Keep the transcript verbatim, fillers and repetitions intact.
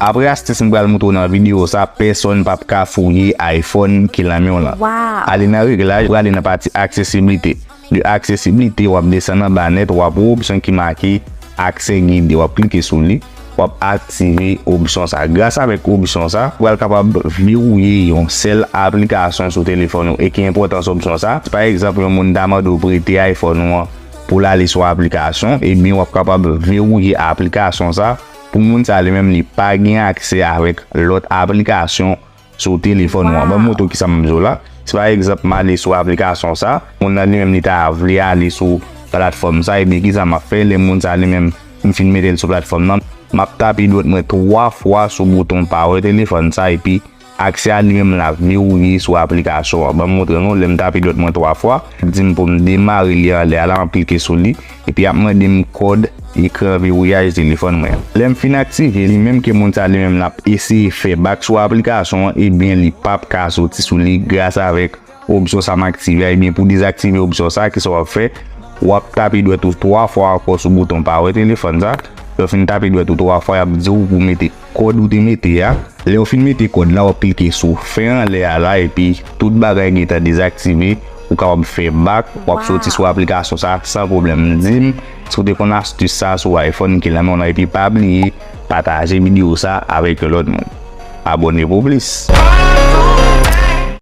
Apre astis m pral montre w nan videyo sa, pèsonn p ap ka fouye iPhone ki nan men w lan. Ale nan reglaj, prale nan pati aksesiblite. De aksesiblite, w ap desann anba nèt, w ap wè opsyon ki make aksè gide, w ap klike sou li, w ap aktive opsyon sa. Gras avèk opsyon sa, ou pral kapab verouye yon sèl aplikasyon sou telefòn ou. E ki enpòtans opsyon sa? Si pa egzanp, yon moun ta mande w prete iPhone ou an pou l ale sou aplikasyon, ebyen w ap kapab verouye aplikasyon sa pou moun sa li menm li pa gen aksè avèk lòt aplikasyon sou telefòn ou an. Ban m montre w kisa m ap di w la. Si pa egzanp, m ale sou aplikasyon sa, moun nan li menm li ta vle ale sou platfòm sa, ebyen kisa m ap fè? Lè moun sa li menm m fin mete l sou platfòm nan, m ap tape dwèt mwen twa fwa sou bouton power telefòn sa, epi aksè a li menm l ap verouye sou aplikasyon an. Ban m montre nou, lè m tape dwèt mwen twa fwa, di m pou m demare li anlè a la, m ap klike sou li, epi ap mande m kòd ekran vewouyaj telefòn mwen an. Lè m fin aktive li, menm ke moun sa li menm l ap eseye fè bak sou aplikasyon an, ebyen li p ap ka soti sou li gras avèk opsyon sa m aktive a. Ebyen pou dezaktive opsyon sa, kisa w ap fè? W ap tape dwèt ou twa fwa ankò sou bouton power telefòn sa. Lè w fin tape dwèt ou twa fwa, y ap di w pou w mete kòd ou te mete a. Lè w fin mete kòd la, w ap klike sou fen anlè a la, epi tout bagay gentan dezaktive. Ou kapab fè bak, w ap soti sou aplikasyon sa san pwoblèm. Di m si w te konn astis sa sou iPhone ki nan men w lan, epi pa bliye pataje videyo sa avèk yon lòt moun. Abòne pou plis.